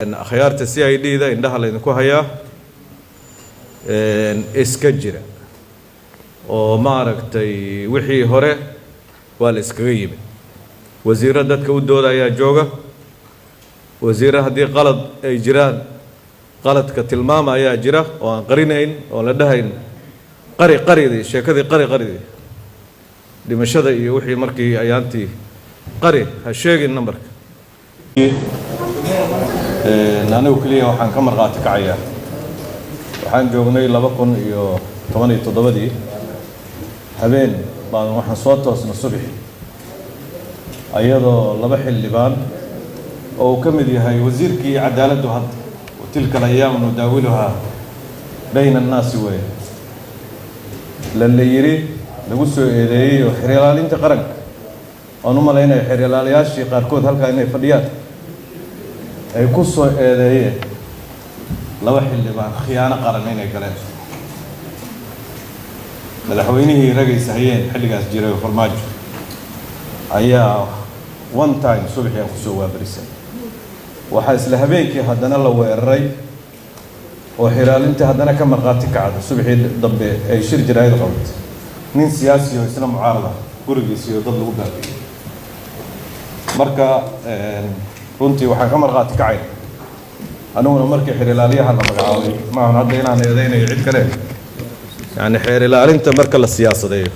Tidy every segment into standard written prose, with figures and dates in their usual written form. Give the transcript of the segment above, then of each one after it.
Akhyaarta CID da indhaha laydinku hayaa, iska jira oo maaragtay wixii hore waa la iskaga yimid. Wasiirro dadka u dooda ayaa jooga, wasiirro haddii qalad ay jiraan qaladka tilmaama ayaa jira, oo aan qarinayn, oon la dhahayn qari qaridii, sheekadii qari qaridii, dhimashada iyo wixii markii ayaantii qari, ha sheegin numberka. Anigu keliya waxaan ka markhaati kacayaa, waxaan joognay 2017-dii habeen baan waxaan soo toosna subaxi, ayadoo laba xildhibaan oo uu ka mid yahay wasiirkii cadaaladdu hadda, وتلك الأيام نداولها بين الناس weeye, la yidhi lagu soo eedeeyey oo xeer ilaalinta qaranka, oon u malaynaya xeer ilaaliyaashii qaarkood halkaa inay fadhiyaan, ay ku soo eedeeyeen laba xildhibaan khiyaano qaran inay galeen. Madaxweynihii ragaysa hayeen xilligaas jiray oo Farmaajo ayaa one time subaxii aan kusoo waabarisan. Waxaa isla habeenkii haddana la weeraray oo xiraalintii haddana ka markhaati kacda, subaxii dambe ay shir jaraa'id qabatay, nin siyaasi oo isna mucaarada gurigiisa iyo dad lagu baabi'iyey. Marka runtii waxaan ka markhaati kacay aniguna markii xeer ilaaliyaha la magacaabay, maahan hadda inaan eedeynayo cid kale, yacni xeer ilaalinta marka la siyaasadeeyo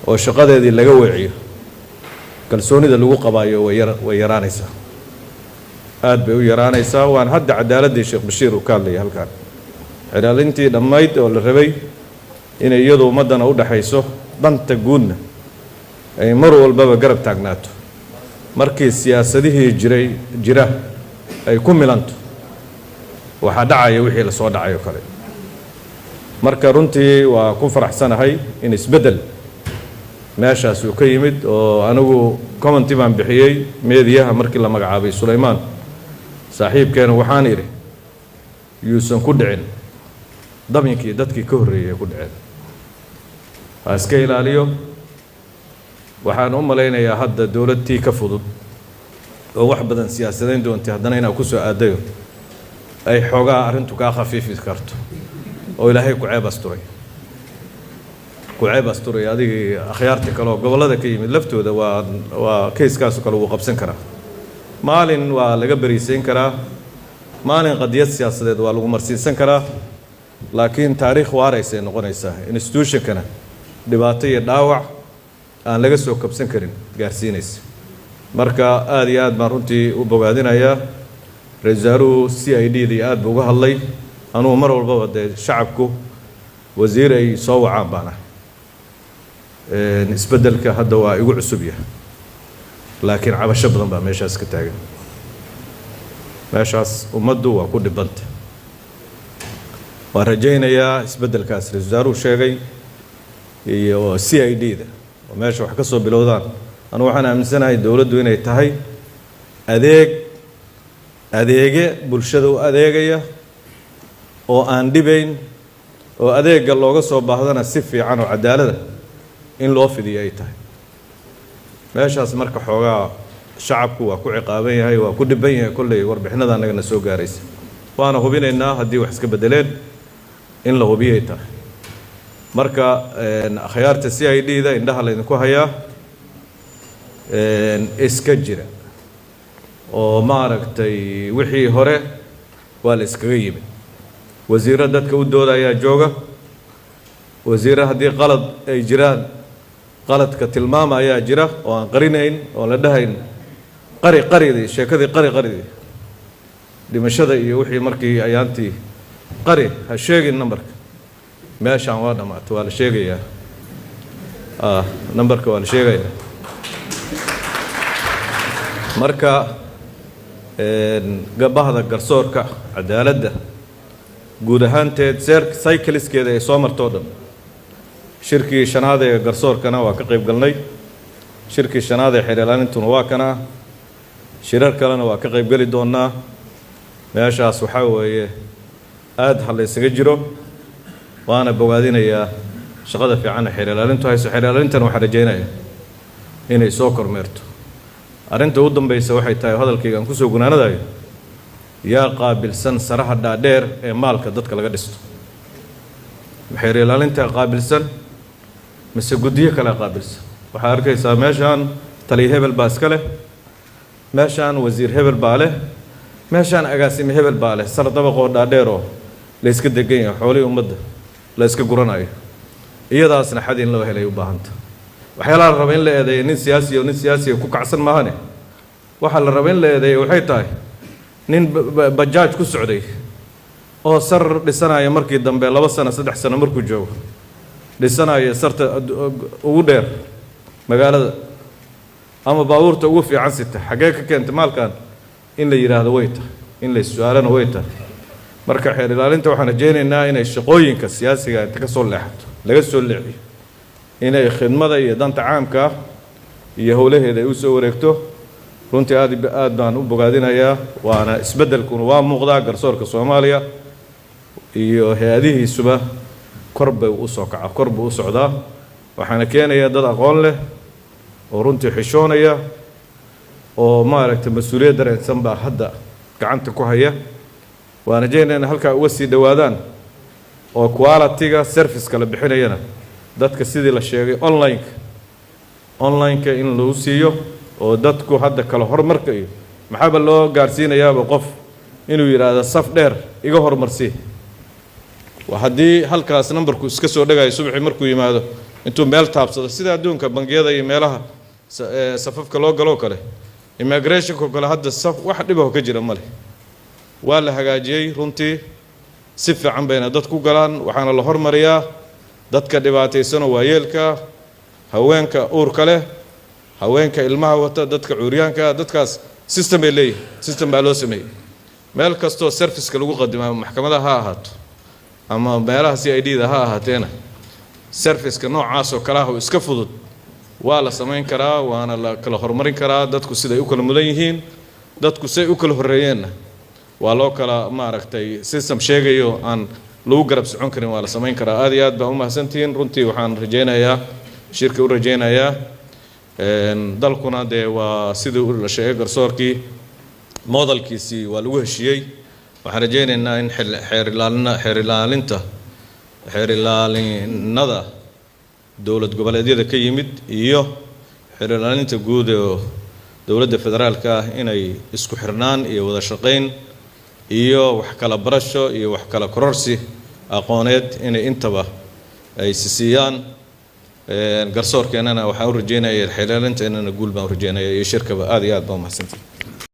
oo shaqadeedii laga weeciyo, kalsoonida lagu qabaayo way yaraanaysaa, aad bay u yaraanaysaa. Waan hadda cadaaladdii Sheekh Bashiir uu ka hadlayay halkan, xeer ilaalintii dhammayd oo la rabay inay iyadu ummaddana u dhexayso, danta guudna ay mar walbaba garab taagnaato, markii siyaasadihii jiray jira ay ku milanto, waxaa dhacaya wixii la soo dhacay oo kale. Marka runtii waa ku faraxsanahay in isbeddel meeshaas uu ka yimid, oo anigu comment baan bixiyey meediyaha markii la magacaabay Sulaymaan saaxiibkeena. Waxaan idhi yuusan ku dhicin dabinkii dadkii ka horreeyay ay ku dhiceen, ha iska ilaaliyo. Waxaan u malaynayaa hadda dowladtii ka fudud oo wax badan siyaasadayn doontay haddana inaa ku soo aadayo, ay xoogaa arrintu kaa khafiifi karto, oo Ilaahay ku ceeb asturay, ku ceeb asturay adigii. Akhyaarta kale oo gobollada ka yimid laftooda waa kayskaasoo kale wuu qabsan karaa, maalin waa laga beriisayn karaa, maalin qadiyad siyaasadeed waa lagu marsiisan karaa, laakiin taariikh waaraysay noqonaysaa, institutionkana dhibaato iyo dhaawac aan laga soo kabsan karin gaarsiinaysa. Marka aad iyo aad baan runtii u bogaadinayaa. Ra-isul wasaaruhu CID dii aad buu uga hadlay. Anugu mar walbaba dee shacabku wasiir ay soo wacaan baan ah. Isbeddelka hadda waa igu cusub yahay, laakiin cabasho badan baa meeshaas ka taagan. Meeshaas ummaddu waa ku dhibanta. Waan rajaynayaa isbeddelkaas ra-isul wasaaruhu sheegay iyo CID da oo meesha wax ka soo bilowdaan. Anugu waxaan aaminsanahay dowladdu inay tahay adeeg, adeege bulshada u adeegaya oo aan dhibayn, oo adeegga looga soo baahdana si fiican oo cadaalada in loo fidiyo ay tahay. Meeshaas marka xoogaa shacabku waa ku ciqaaban yahay, waa ku dhiban yahay. Kolley warbixinada annagana soo gaaraysa waana hubinaynaa haddii wax iska beddeleen in la hubiyay tahay. Marka akhyaarta CID da indhaha laydinku hayaa, iska jira oo maaragtay wixii hore waa la iskaga yimid. Wasiirro dadka u dooda ayaa jooga, wasiirro haddii qalad ay jiraan qaladka tilmaama ayaa jira, oo aan qarinayn, oon la dhahayn qari qaridii, sheekadii qari qaridii, dhimashada iyo wixii markii ayaantii qari, ha sheegin numberka. Meeshaan waa dhammaatay, waa la sheegayaa numberka, waa la sheegayaa. Marka gabahda garsoorka, cadaaladda guud ahaanteed seer cycleskeeda ay soo marto o dhan, shirkii shanaad ee garsoorkana waa ka qayb galnay, shirkii shanaad ee xeer ilaalintuna waa kana, shirar kalena waa ka qayb geli doonnaa. Meeshaas waxaa weeye aad ha la ysaga jiro, waana bogaadinayaa shaqada fiicanna xeer ilaalintu hayso. Xeer ilaalintana waxaan rajaynaya inay soo kormeerto. Arrinta ugu dambaysa waxay tahay, hadalkayga aan kusoo gunaanadayo. Yaa qaabilsan saraha dhaadheer ee maalka dadka laga dhisto? Xeer ilaalintaa qaabilsan mise guddiyo kalea qaabilsan? Waxaa arkaysaa meeshaan taliya hebel baa iska leh, meeshaan wasiir hebel baa leh, meeshaan agaasime hebel baa leh, sar dabaqoo dhaadheeroo la iska degan yahay, xoolihii ummadda la iska guranayo. Iyadaasna xad in loo helay u baahanta. Waxyaalaha la raba in la eedeeyo nin siyaasi oo nin siyaasiga ku kacsan maahane, waxaa la raba in la eedeeyo waxay tahay nin bajaaj ku socday oo sar dhisanaya, markii dambe 2 sano 3 sano markuu joogo dhisanaya sarta ugu dheer magaalada ama baabuurta ugu fiican sita. Xaggee ka keentay maalkan in la yidhaahdo way tahay, in la is-su-aalana way tahay. Marka xeer ilaalinta waxaan rajaynaynaa inay shaqooyinka siyaasiga inta ka soo leexato, laga soo leexiyo, inay khidmada iyo danta caamka ah iyo howlaheeda ay u soo wareegto. Runtii aad aad baan u bogaadinayaa, waana isbeddelkuna waa muuqdaa. Garsoorka Soomaaliya iyo hay-adihiisuba kor bay u soo kaca, kor buu u socdaa. Waxaana keenaya dad aqoon leh oo runtii xishoonaya oo maaragtay mas-uuliyad dareensan baa hadda gacanta ku haya. Waan rajaynaya in halkaa uga sii dhowaadaan oo quality-ga service-ka la bixinayana dadka, sidii la sheegay, online-ka in lagu siiyo oo dadku hadda kala horumarka iyo maxaaba loo gaarsiinayaaba qof inuu yidhaahdo saf dheer iga horumarsii. Haddii halkaas nambarku iska soo dhagayo subaxii markuu yimaado, intuu meel taabsado, sida adduunka bangiyada iyo meelaha safafka loo galoo kale, immigrationka kale, hadda saf wax dhibaho ka jira male. Waa la hagaajiyey runtii, si fiican bayna dad ku galaan. Waxaana la hormariyaa dadka dhibaataysanoo waayeelka, haweenka uurka leh, haweenka ilmaha wata, dadka cuuryaanka. Dadkaas system bay leeyihin, system baa loo sameeyey. Meel kastoo serviceka lagu qadimo, ama maxkamadaha ha ahaato ama meelaha CID da ha ahaateena, serviceka noocaas oo kale ah oo iska fudud waa la samayn karaa, waana la kala horumarin karaa. Dadku siday u kala mudan yihiin, dadku say u kala horreeyeenna waa loo kala maaragtay system sheegayo aan lagu garab socon karin waa la samayn karaa. Aad iyo aad baa u mahadsantihiin. Runtii waxaan rajaynayaa, shirka u rajaynayaa, dalkuna dee waa sidii la sheegay, garsoorkii modelkiisii waa lagu heshiiyey. Waxaan rajaynaynaa in xeer ilaalina xeer ilaalinta xeer ilaalinada dowlad goboleedyada ka yimid iyo xeer ilaalinta guud ee dowladda federaalka ah inay isku xirnaan iyo wada shaqayn iyo wax kala barasho iyo wax kala kororsi aqooneed inay intaba ay sisiiyaan. Garsoorkeennana waxaan u rajeynaya, xeer ilaalinteennana guul baan u rajeynaya iyo shirkaba. Aad iyo aad baa umahadsantihi.